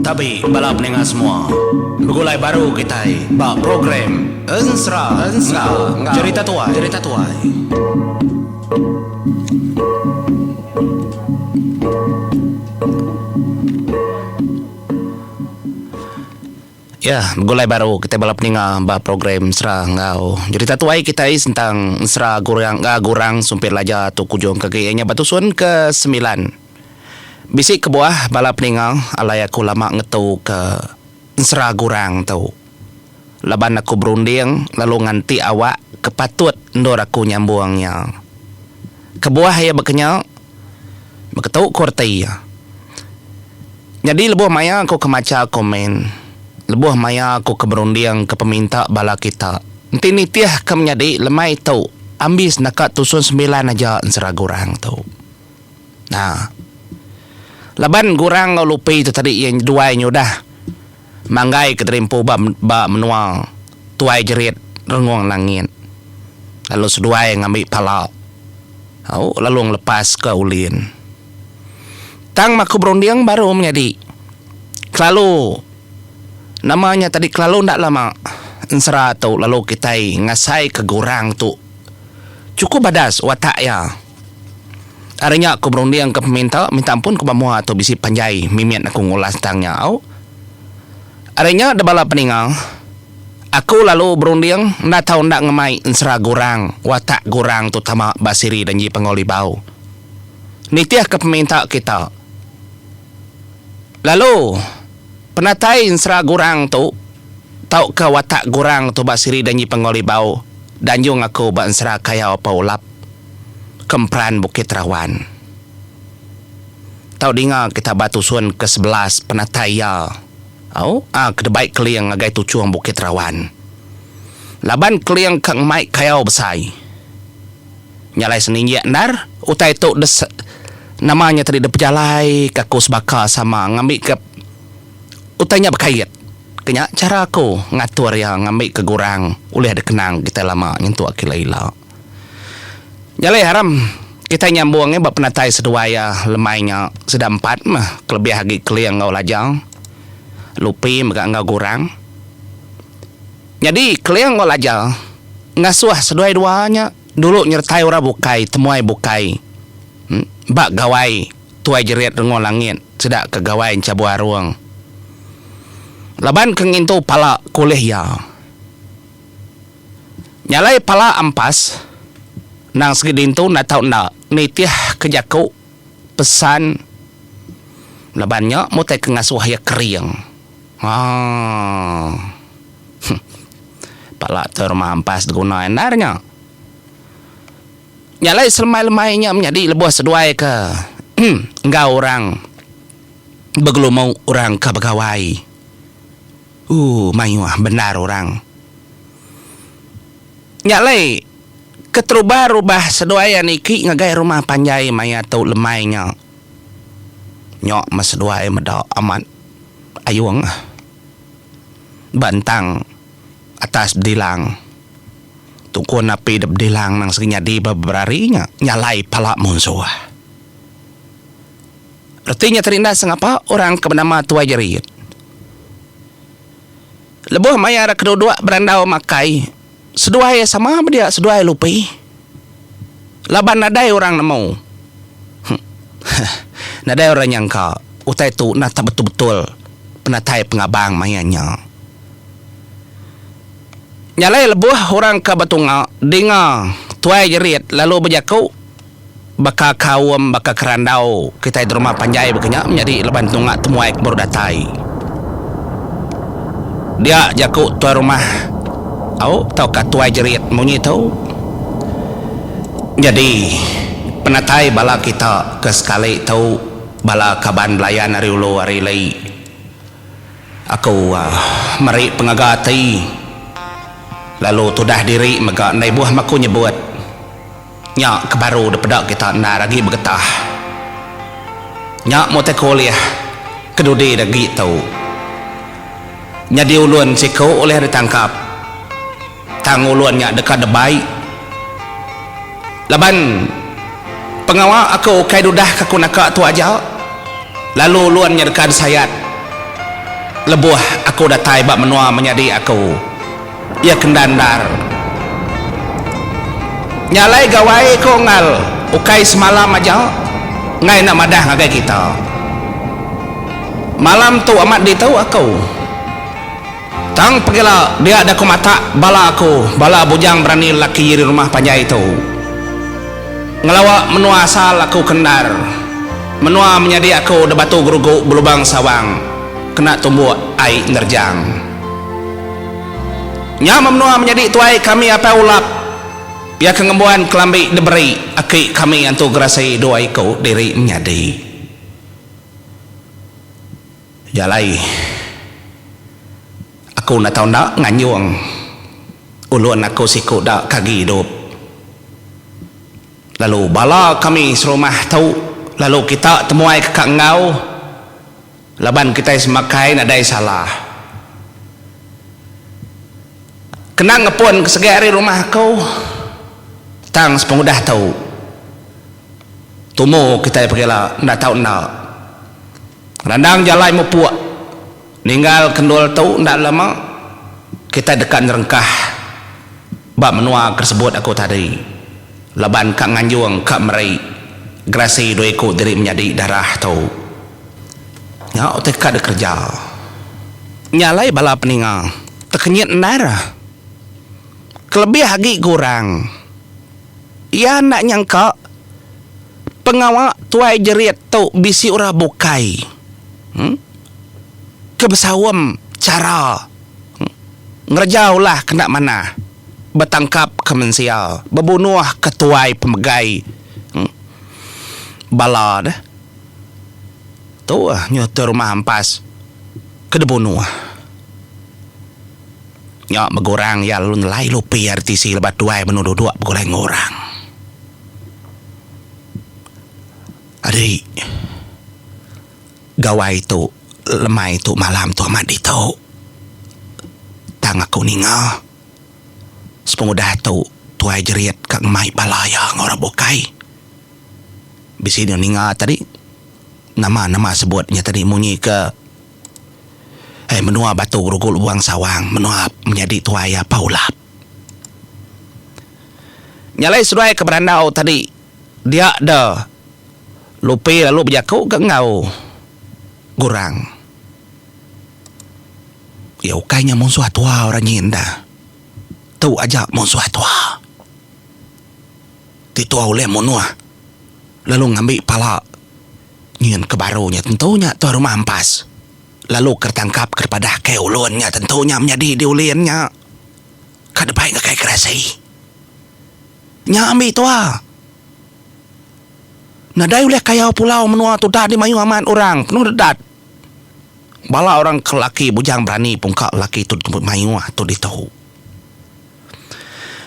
Tabi bala peninga semua. Begulai baru kitai ba program Ensera enggau Jerita Tuai. Jerita Tuai. Ya, begulai baru kitai bala peninga ba program Ensera enggau Jerita Tuai kitai sentang Ensera Gurang Gurang Sumpit Laja tu kujung ke agi iya nya ba tusun ke semilan. Bisi kebuah bala peninga alai aku lama ngetu ke Ensera Gurang tu laban aku berunding lalu nganti awak ke patut endur aku nyambung iya. Kebuah iya baka nya beketu ku reti iya. Nyadi lebuh maya aku ke macha komen, lebuh maya aku ke berunding ke peminta bala kita, enti nitih ke menyadi lemai tu ambis naka tusun semilan aja ensera gurang tu. Nah. Laban gurang enggau lupi tu tadi iya duai nyudah manggai ke diri empu ba ba menua tuai jerit rengung langit. Lalu seduai ngambi pala au lalu ngelepas ke ulin. Tang aku berunding baru menyadi kelalu nama nya tadi kelalu enda lama ensera tu lalu kitai ngasai ke gurang tu chukup badas watak iya. Ari nya aku berunding ke peminta minta ampun ku ba mua tu bisi panjai mimit aku ngulas tang nya au. Ari nya da bala peninga aku lalu berunding enda tau enda ngemai ensera gurang watak gurang tu tama ba siri Danji Panggau Libau. Nitihka peminta kita. Lalu, penatai ensera gurang tu tauka watak gurang tu ba siri Danji Panggau Libau danjung aku ba ensera Kayau Pau Lap Kemperan Bukit Rawan. Tau dinga kita ba tusun ke 11 penatai iya au a ke debai Keling ngagai tuchung Bukit Rawan. Laban Keling ke ngemai kayau besai. Nya alai seninjik endar utai tu des nama nya tadi dipejalai ka aku sebaka sama ngambika utai nya bekait. Ke nya chara aku ngatur iya ngambika gurang ulih dikenang kitai lama nyentuk ke ila-ila. Nya alai aram kitai nyambung iya ba penatai seduai iya lemai nya sida empat meh kelebih agi Keling enggau Laja, Lupi mega enggau Gurang. Nyadi Keling enggau Laja ngasuh seduai dua nya dulu nyertai orang bukai temuai bukai ba gawai tuai jerit rengung langit sida ke gawai enchabuh arung laban ke ngintu pala ke ulih iya. Nya alai pala ampas endang segi dintu enda tau enda nitih ke jaku pesan laban nya meh utai ke ngasuh iya kering. Haa. Pala tu rumah ampas diguna endar nya. Nya alai selemai-lemai nya menyadi lebuh seduai ke enggau orang begelumu orang ke begawai. Ooh mayuh bendar orang. Nya alai keterubah rubah seduai iya niki ngagai rumah panjai maya tu lemai nya. Nya meh seduai meda amat ayung. Ba entang atas bedilang. Tukun api da bedilang nang segi nyadi ba berari nya nyalai pala munsuh. Reti nya terinda sengapa orang ke benama Tuai Jerit. Lebuh maya ra keduduk berandau makai seduai sama bedia seduai lupi. Laban nadai orang nemu. Nadai orang nyangka utai tu enda tak betul-betul penatai pengabang maya nya. Nya alai lebuh orang ke betunga dinga tuai jerit lalu bejaku baka kaum baka kerandau kitai di rumah panjai baka nya menyadi laban tunga temuai ke baru datai. Dia jaku tuai rumah au tauka tuai jerit munyi tu. Nyadi penatai bala kita ke sekali tu bala kaban belayan ari ulu ari ili. Aku meri pengaga ati lalu tudah diri mega enda ibuh meh aku nyebut nya ke baru dipeda kita endar agi begetah. Nya meh utai ke ulih ke dudi da agi tu. Nyadi ulun siku ulih ditangkap. Tang ulun nya deka debai laban. Pengawa aku ukai dudah ke aku naka tu aja, lalu ulun nyerekan sayat lebuh aku datai ba menua menyadi aku. Iya kenda endar. Nya alai gawai ko engal ukai semalam aja enggai enda madah ngagai kita. Malam tu amat ditu aku. Tang pegila dia da ku matak bala aku bala bujang berani lelaki di rumah panjai tu. Ngelawa menua asal aku ke endar. Menua menyadi aku da batu gerugu belubang sawang kena tumbuk ai nerjang. Nya meh menua menyadi tuai kami Apai Ulap iya ke ngembuan kelambi diberi aki kami Antu Gerasi dua iku diri menyadi. Jalai aku enda tau enda nganjung ulun aku siku da ke agi idup. Lalu bala kami serumah tu lalu kita temuai ke ka enggau laban kitai semakai nadai salah. Kena ngepun ke segi ari rumah aku tang sepengudah tu tumu kitai pegila enda tau enda. Randang jalai mupuk ninggal kendul tu enda lama kitai deka nerengkah ba menua ke sebut aku tadi laban ka nganjung ka meri gerasi dua iku diri menyadi darah tu. Nya utai ka dikereja. Nya alai bala peninga tekenyit endar kelebih agi ke orang. Iya enda nyangka pengawa tuai jerit tu bisi orang bukai ke besaum chara ngereja ulah ke enda manah betangkapka mensia, bebunuhka tuai pemegai bala deh. Tu nyuruh rumah ampas ke dibunuh. Nya begurang iya lalu nelai lupi ari tisi lebat tuai benung duduk begulai enggau orang. Adi gawai tu lemai tu malam tu amat ditu. Tang aku ninga sepengudah tu tuai jerit ka ngemai bala iya enggau orang bukai. Bisi ne ninga tadi nama nama sebut nya tadi munyi ke. Eh menua batu gerugu lubang sawang menua menyadi tuai iya pa ulap. Nya alai seduai ke berandau tadi dia de Lupi lalu bejaku ga enggau Gurang. Iya ukai nya munsuh tua orang nyin da. Tu aja munsuh tua. Ti tua ulih munuh lalu ngambi pala nyin ke baru nya tentu nya tuai rumah ampas. Lalu ke tangkap ke padah kai ulun nya tentu nya menyadi di ulin nya ka debai ngagai gerasi. Nya ambi tua. Nadai ulih kayau pulau menua tudah di mayuh amat orang penuh dedat. Bala orang ke laki bujang berani pungka laki tu mayuh tu ditu.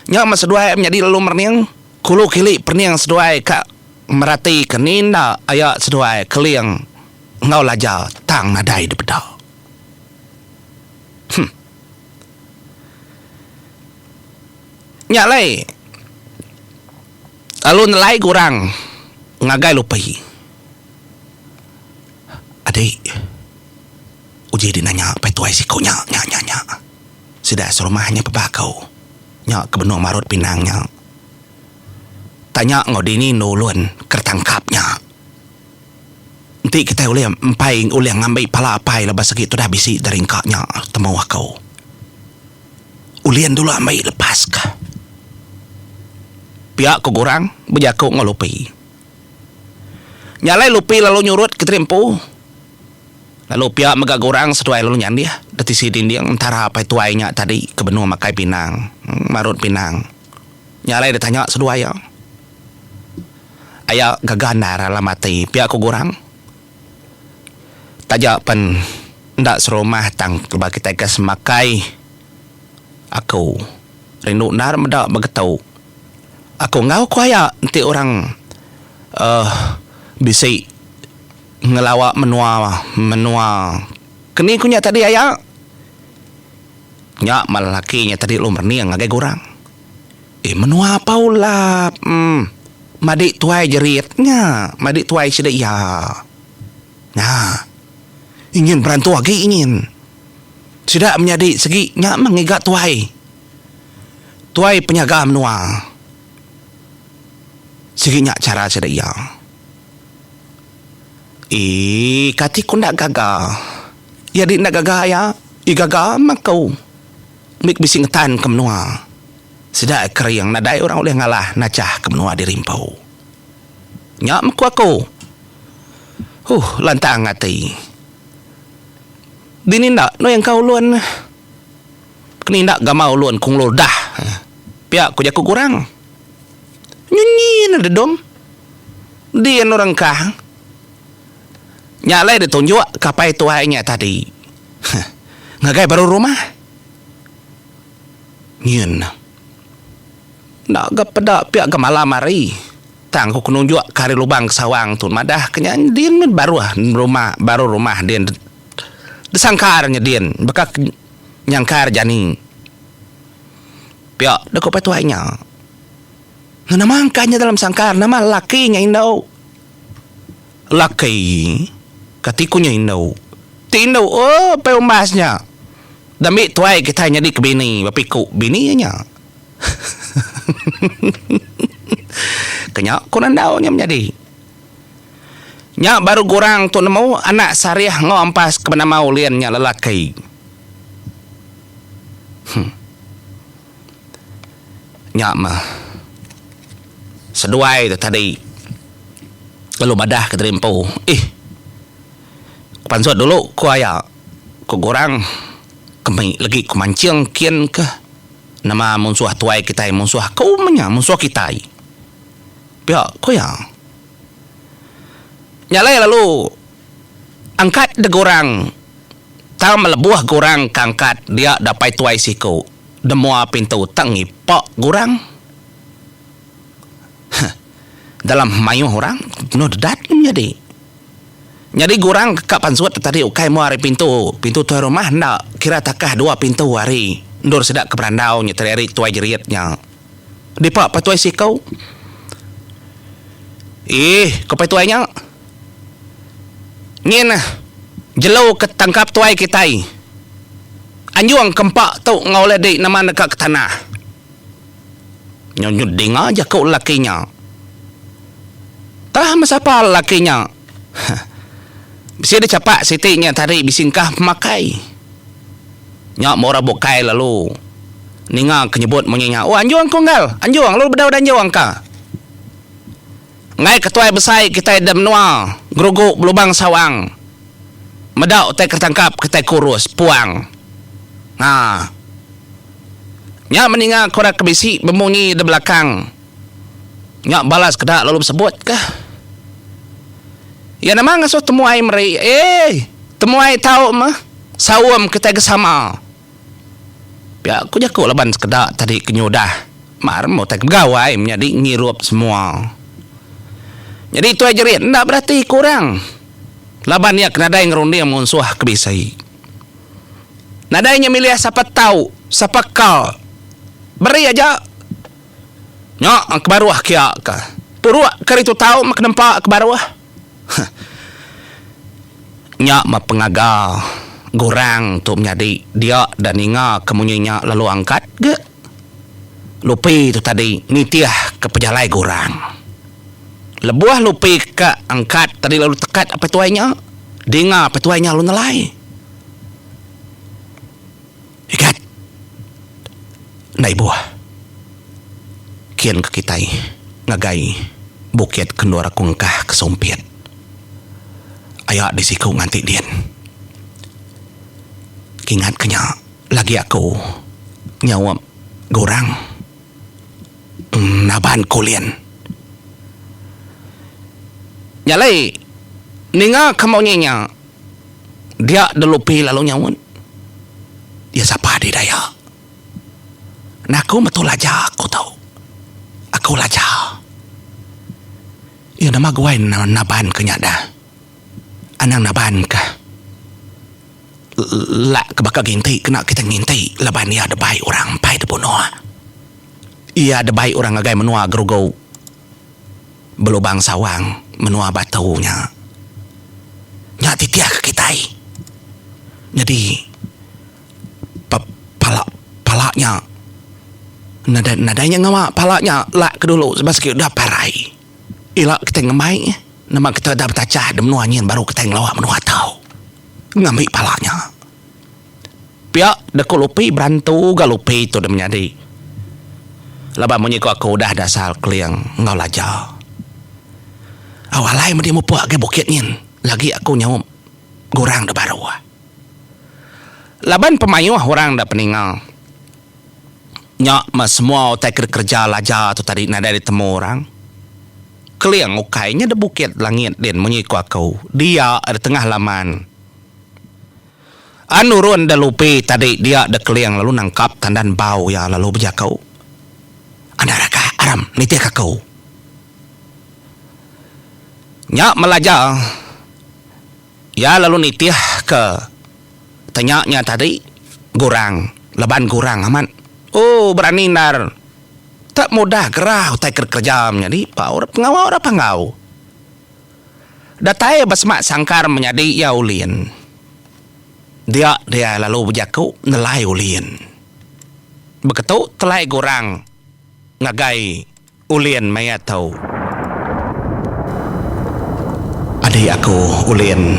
Nya meh seduai menyadi lalu merening kulu kili perening seduai ka merati ke ni enda aya seduai keling enggau laja tang nadai dipeda. Huh. Nya alai lalu nelai ga orang ngagai lupi. Adik uji di nanya pai tuai siku nya nya nya nya. Sida serumah nya pebakau nya ke benung marut pinang nya. Tanya enggau dini endu ulun ke ditangkap nya. Enti kitai ulih empai ulih ngambi pala apai laban segi tudah bisi da ringka nya temu aku. Ulin dulu ambi lepas ka. Pia ku Gurang bejaku enggau Lupi. Nya alai Lupi lalu nyurut keteri empu. Lalu pia mega Gurang seduai lalu nyandih da tisi dinding entara apai tuai nya tadi ke benung makai pinang, marut pinang. Nya alai ditanya seduai iya. Aya gaga endar alam ati pia ku Gurang. Taja pen enda serumah tang ba kitai ke semakai aku rindu endar meda begetu. Aku enggau ku aya enti orang uhh bisi ngelawa menua menua keni ku nya tadi aya. Nya malah laki nya tadi lalu merening ngagai Gurang. Eh menua apa ulap. Madik tuai jerit nya, madik tuai sida iya. Nya. Ingin berantu agi ingin. Sida menyadi segi nya meh ngiga tuai. Tuai penyaga menua. Sigi nya chara sida iya. Eii kati ku enda gaga. Iya di enda gaga iya, iya gaga meh aku. Mik bisi ngetan ke menua. Sida kering nadai orang ulih ngalah nachah ke menua diri empu. Nya meh ku aku. Huh lantang ati. Dini enda noi engka ulun. Keni enda gamal ulun ku ngelur dah. Pia ku jaku kurang. Nyenyi ne dedom. Din orang engkah. Nya alai ditunjuk ke apai tuai nya tadi. Ngagai baru rumah. Nyin. Enda ga peda pia ga malam hari. Tang ku nunjuk ke hari lubang ke sawang tu madah ke nya din meh baruh rumah baru rumah din disangkar nya din baka ke nyangkar jani. Pia deh ku apai tuai nya. Nama engka nya dalam sangkar nama laki nya indu. Laki kati ku nya indu. Ti indu ooh pai umbas nya. Dambi tuai kitai nyadi ke bini bepiku bini iya nya. Ke nya ku randau nya menyadi. Nya baru gurang tu nemu anak sarih enggau ampas ke benama Ulin nya lelaki. Huh. Nya meh seduai tu tadi lalu madah ke diri empu. Ih. Pansut dulu ku aya. Ku Gurang, kemi legi ku manching kin ke nama munsuh tuai kitai munsuh aku meh nya munsuh kitai. Pia ku iya. Nya alai lalu angkat deh Gurang tang melebuh Gurang ke angkat dia dapai tuai siku demua pintu tang ngipa Gurang. Heh dalam mayuh orang penuh dedat nya menyadi. Nyadi gurang ke ka pansut tadi ukai mua ari pintu pintu tuai rumah enda kira takah dua pintu ari endur sida ke berandau nya tadi ari tuai jerit nya. Dipa pa tuai siku. Ih ko pai tuai nya. Nyin jelu ke tangkap tuai kitai. Anjung ke empa tu enggau ulih di nama neka ke tanah. Nyu dinga jaku lelaki nya. Tah meh sapa lelaki nya. Bisi deh chapak siti nya tadi bisi engkah pemakai. Nya meh orang bukai lalu ninga ke nyebut munyi nya. Oh anjung ku enggal, anjung lalu bedau da anjung ka. Enggai ke tuai besai kitai da menua gerugu belubang sawang meda utai ke tangkap kitai kurus puang. Haa. Nya meninga ke orang ke bisi bemunyi da belakang. Nya bala sekeda lalu besebut ka. Iya nama ngasuh temuai meri eii temuai tau meh saum kitai ke sama. Pia ku jaku laban sekeda tadi ke nyudah mar meh utai ke begawai menyadi ngirup semua. Nyadi tuai jerit enda berati ke orang laban iya ke nadai ngerunding munsuh ke bisi. Nadai nya milih sapa tau, sapa ka. Beri aja. Nya ke baruh kia ka. Puruk ke ritu tau meh ke nempa ke baruh. Huh. Nya meh pengaga Gurang tu menyadi dia da ninga ke munyi nya lalu angkat ga. Lupi tu tadi nitih ke pejalai Gurang. Lebuh Lupi ka angkat tadi lalu tekat apai tuai nya, dinga apai tuai nya lalu nelai. Igat. Enda ibuh. Kin ke kitai ngagai bukit ke endur aku engkah ke sumpit. Aya di siku nganti din. Kingat ke nya lagi aku nyaup gurang naban kulin. Nya alai ninga ke munyi nya. Dia delupi lalu nyaut, Iya sapa dih daya. Naku metu laja aku tu. Aku laja. Iya nama guai naban ke nya dah. Anang naban ke. Lak ke baka ginti kena kita nginti laban iya debai orang empai dibunuh. Iya debai orang ngagai menua gerugu. Belubang Sawang menua Batu nya. Nya titih ke kitai. Nyadi pa pala pala nya nadai nadai nya ngawa pala nya lak ke dulu sebab sigi udah parai. Ila kitai ngemai nama kitai udah betachah da menua nyin baru kitai ngelawa menua tau ngambi pala nya. Pia deka lupi berantu ga lupi tu da menyadi. Laban munyi ku aku udah dasar Keling enggau Laja. Au alai medi mupuk agi bukit nyin lagi aku nyaup gurang da baruh. Laban pemayuh orang da peninga nya meh semua utai ke dikereja Laja tu tadi nadai ditemu orang. Keling ukai nya da bukit langit din munyi ku aku dia da tengah laman. An nurun da lupi tadi dia da Keling lalu nangkap tandan bau iya lalu bejaku, Anda raka aram nitih ka aku. Nya melaja iya lalu nitih ke tanya nya tadi Gurang laban Gurang amat ooh berani endar tak mudah gerah utai ke dikereja menyadi ba pengawa orang Panggau. Datai ba semak sangkar menyadi iya Ulin. Dia dia lalu bejaku nelai Ulin. Beketu telai gurang ngagai Ulin maya tu. Adi aku Ulin.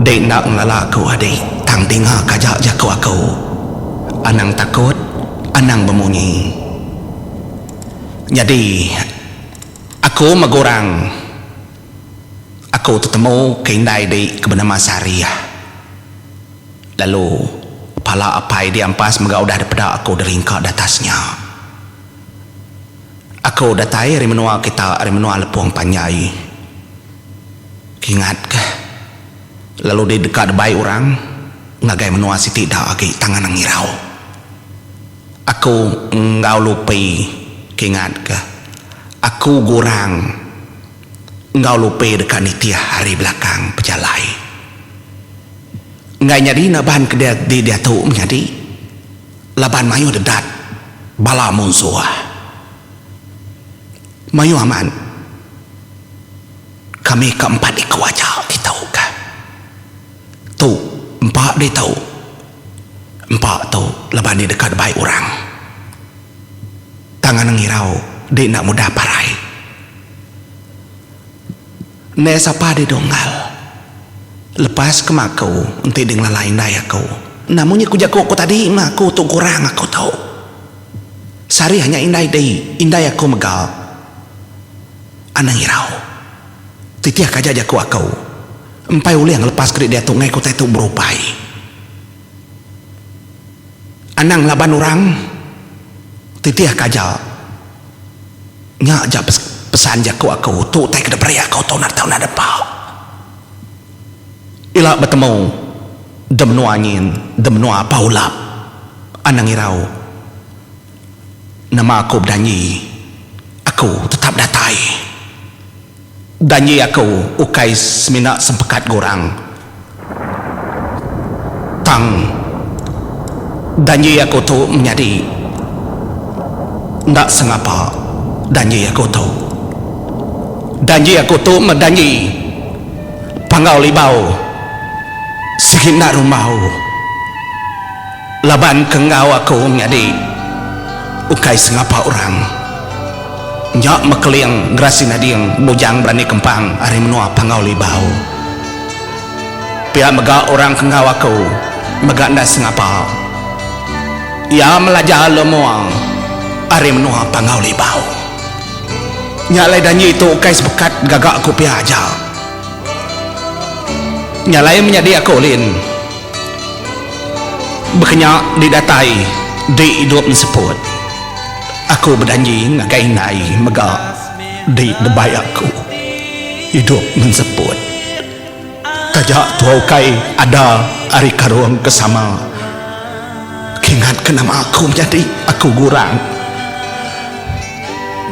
Dek enda ngelala aku adi tang dinga ka aja jaku aku. Anang takut, anang bemunyi. Nyadi. Aku megurang aku tetemu ke indai di ke benama Sariah. Lalu pala apai di ampas mega udah dipeda aku diringka di atas nya. Aku datai ari menua kita ari menua Lepong Panjai. Kingat ke lalu di deka dibai orang ngagai menua siti da agi tang anang irau. Aku enggau Lupi kingat ke aku Gurang enggau Lupi deka nitih ari belakang pejalai. Enggai nyadi naban ke di diatu menyadi laban mayuh dedat bala munsuh. Mayuh amat kami ka empat iku aja kitu ka. Tu empa ditu. Empa tu laban di deka dibai orang. Tang anang irau di enda mudah parai. Enda sapa di donggal. Lepas ke maku enti di ngelala indai aku. Enda munyi ku jaku aku tadi meh aku tu kurang aku tu. Sehari nya indai di indai aku mega. Anang irau. Titih ka aja jaku aku. Empai ulih ngelepas ke diatu ngai ke utai tu berupai. Anang laban orang titih ka aja. Nya aja pesan jaku aku tu utai ke diberi aku tu enda tau enda depa. Ila betemu de menua nyin de menua Pau Lap. Anang irau nama aku bedanji aku tetap datai. Danji aku ukai semina sempekat gurang. Tang, danji aku tu menyadi enda sengapa danji aku tu. Danji aku tu meh danji Panggau Libau sigi enda rumbau. Laban ke enggau aku menyadi ukai sengapa orang. Nya mekeling Gerasi Nading Bujang Berani Kempang ari menua Panggau Libau. Pia mega orang ke enggau aku mega enda sengapa. Iya melajar lemua ari menua Panggau Libau. Nya alai danji tu ukai sebekat gaga aku pia aja. Nya alai menyadi aku ulin. Bekenya di datai di idup enseput. Aku bedanji ngagai indai mega di debai aku idup menseput. Taja tua ukai ada ari karung ke sama. Kingat ke nama aku menyadi aku gurang.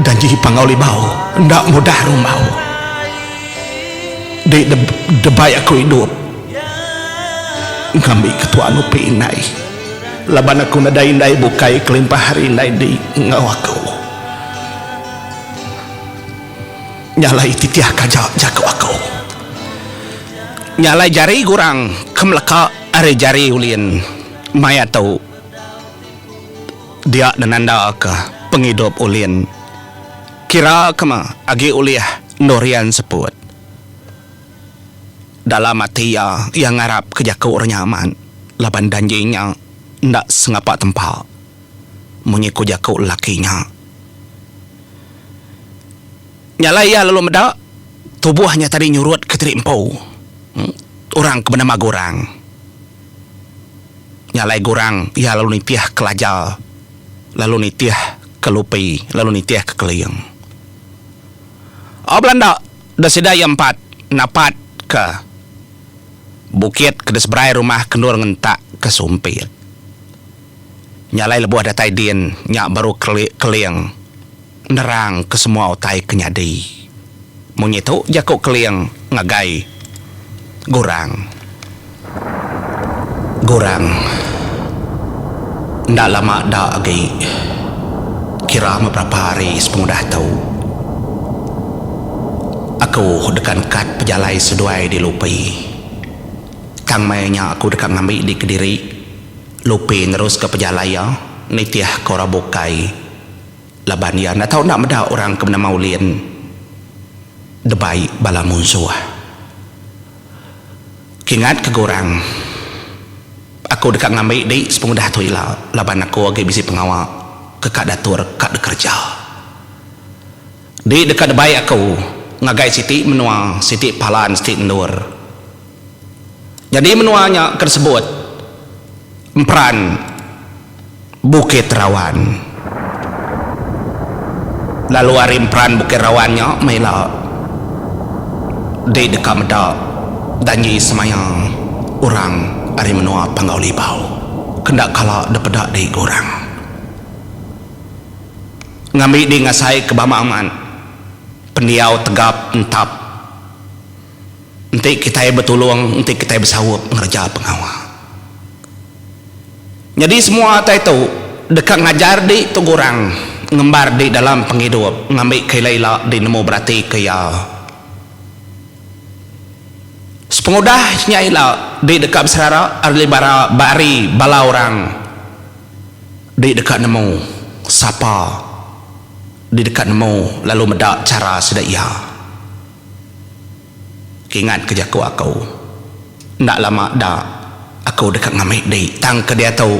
Danji Panggau Libau enda mudah rumbau. Di debai aku idup. Ngambi ketua nupi indai laban aku nadai indai bukai kelimpah ari indai di enggau aku. Nya alai titihka aja jaku aku. Nya alai jari gurang ke meleka ari jari ulin maya tu dia nenandaka pengidup ulin kira ke meh agi ulih endur rian seput. Dalam ati iya, iya ngarapka jaku orang nya amat laban danji nya enda sengapa tempa munyi ku jaku lelaki nya. Nya alai iya lalu meda tubuh nya tadi nyurut ke tiri empu orang ke benama Gurang. Nya alai Gurang iya lalu nitih ke Laja lalu nitih ke Lupi lalu nitih ke Keling. Au belanda da sida iya empat napat ke bukit ke diseberai rumah ke endur ngentak ke sumpit. Nya alai lebuh datai din nya baru Keling nerang ke semua utai ke nyadi. Munyi tu jaku Keling ngagai Gurang. Gurang enda lama da agi kira beberapa hari sepengudah tu aku deka nekat pejalai seduai di Lupi. Tang maya nya aku deka ngambi di kediri Lupi neruska pejalai iya nitihka orang bukai. Laban iya enda tau enda meda orang ke benama Ulin debai bala munsuh. Kingat ke Gurang, aku deka ngambi di sepengudah tu ila laban aku agi bisi pengawa ke ka datur ka dikereja. Di deka debai aku ngagai siti menua siti palan siti endur. Nyadi menua nya ke disebut Emperan Bukit Rawan. Lalu ari Emperan Bukit Rawan nya meh ila di deka meda danji semaya orang ari menua Panggau Libau ke enda kala dipeda di orang. Ngambi di ngasai ke bama amat pendiau tegap entap. Enti kitai betulung, enti kitai besaup ngereja pengawa. Nyadi semua utai tu deka ngajar di tu orang ngembar di dalam pengidup ngambika ila-ila di nemu beratika iya. Sepengudah nya ila di deka beserara ari bara ba ari bala orang di deka nemu sapa di deka nemu lalu meda chara sida iya. Kingat ke jaku aku. Enda lama da aku deka ngambi di tang ke diatu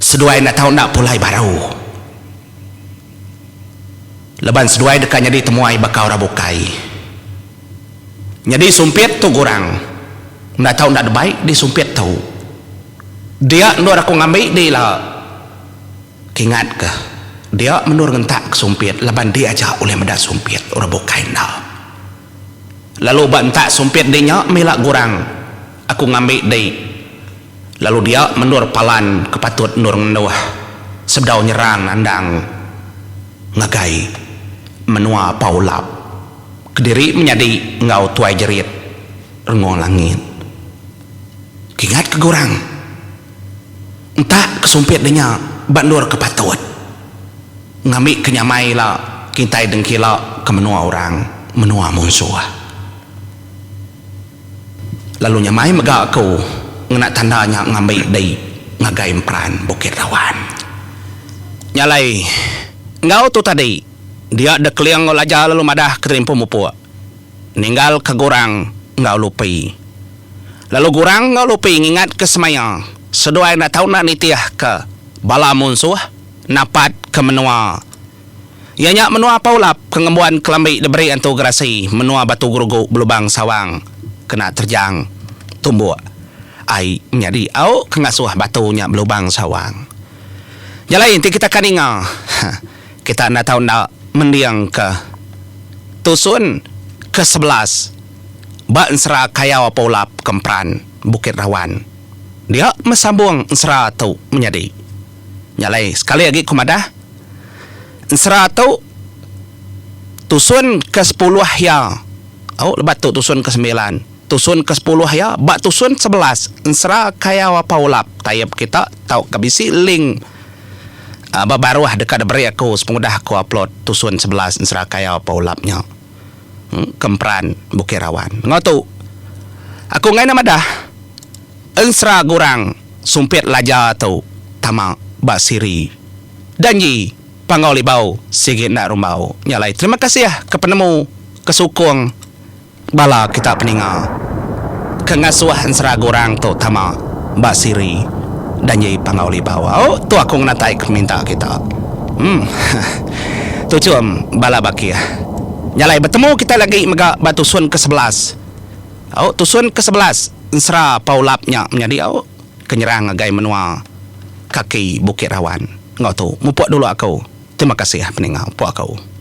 seduai enda tau enda pulai baru. Laban seduai deka nyadi temuai baka orang bukai. Nyadi sumpit tu gurang enda tau enda debai di sumpit tu. Dia endur aku ngambi di ila. Kingatka, dia mendur ngentak ke sumpit laban dia aja ulih meda sumpit, orang bukai enda. Lalu ba entak sumpit di nya mila gurang aku ngambi di lalu dia mendur palan ke patut endur ngenduh sebedau nyerang nandang ngagai menua Pau Lap kediri menyadi enggau Tuai Jerit Rengung Langit. Kingatka gurang. Entak ke sumpit de nya ba endur ke patut. Ngambi ke nyamai ila kitai dengkila ke menua orang, menua munsuh. Lalu nyamai mega aku ngena tanda nya ngambi di ngagai emperan Bukit Rawan. Nya alai enggau tu tadi dia de Keling enggau Laja lalu madah ke Terimpu Mupuk. Ninggalka Gurang enggau Lupi. Lalu Gurang enggau Lupi ngingatka semaya seduai enda tau enda nitihka bala munsuh napatka menua iya nya menua Paulap ke ngembuan kelambi diberi Antu Gerasi menua Batu Gerugu Belubang Sawang kena terjang tumbuk ai nyadi au ke ngasuh batu nya belubang sawang. Nya alai enti kita ka ninga kita enda tau enda mendingka tusun ke 11 ba ensera Kayau Apo Ulap ke Emperan Bukit Rawan. Dia meh sambung ensera tu menyadi. Nya alai sekali agi ku madah ensera tu tusun ke sepuluh iya au lebat tu tusun ke sembilan tusun ke sepuluh iya ba tusun 11 ensera Kayau Apo Ulap taip kita tauka bisi link Ba baruh deka diberi aku sepengudah aku upload tusun 11 ensera Kayau Apo Ulap nya. Kemperan Bukit Rawan. Enggau tu, aku enggai enda madah ensera gurang sumpit laja tu tama ba siri Danji Panggau Libau sigi enda rumbau. Nya alai terima kasih ke penemu ke sukung bala kita peninga ke ngasuh ensera gurang tu tama ba siri Danji Panggau Libau. Au tu aku ngenatai ke peminta kita. Em. Tuchum bala bakih. Nya alai betemu kitai lagi mega ba tusun ke 11. Au tusun ke 11 ensera Paulap nya menyadi au ke nyerang ngagai menua kaki Bukit Rawan. Enggau tu mupuk dulu aku. Terima kasih peninga puk aku.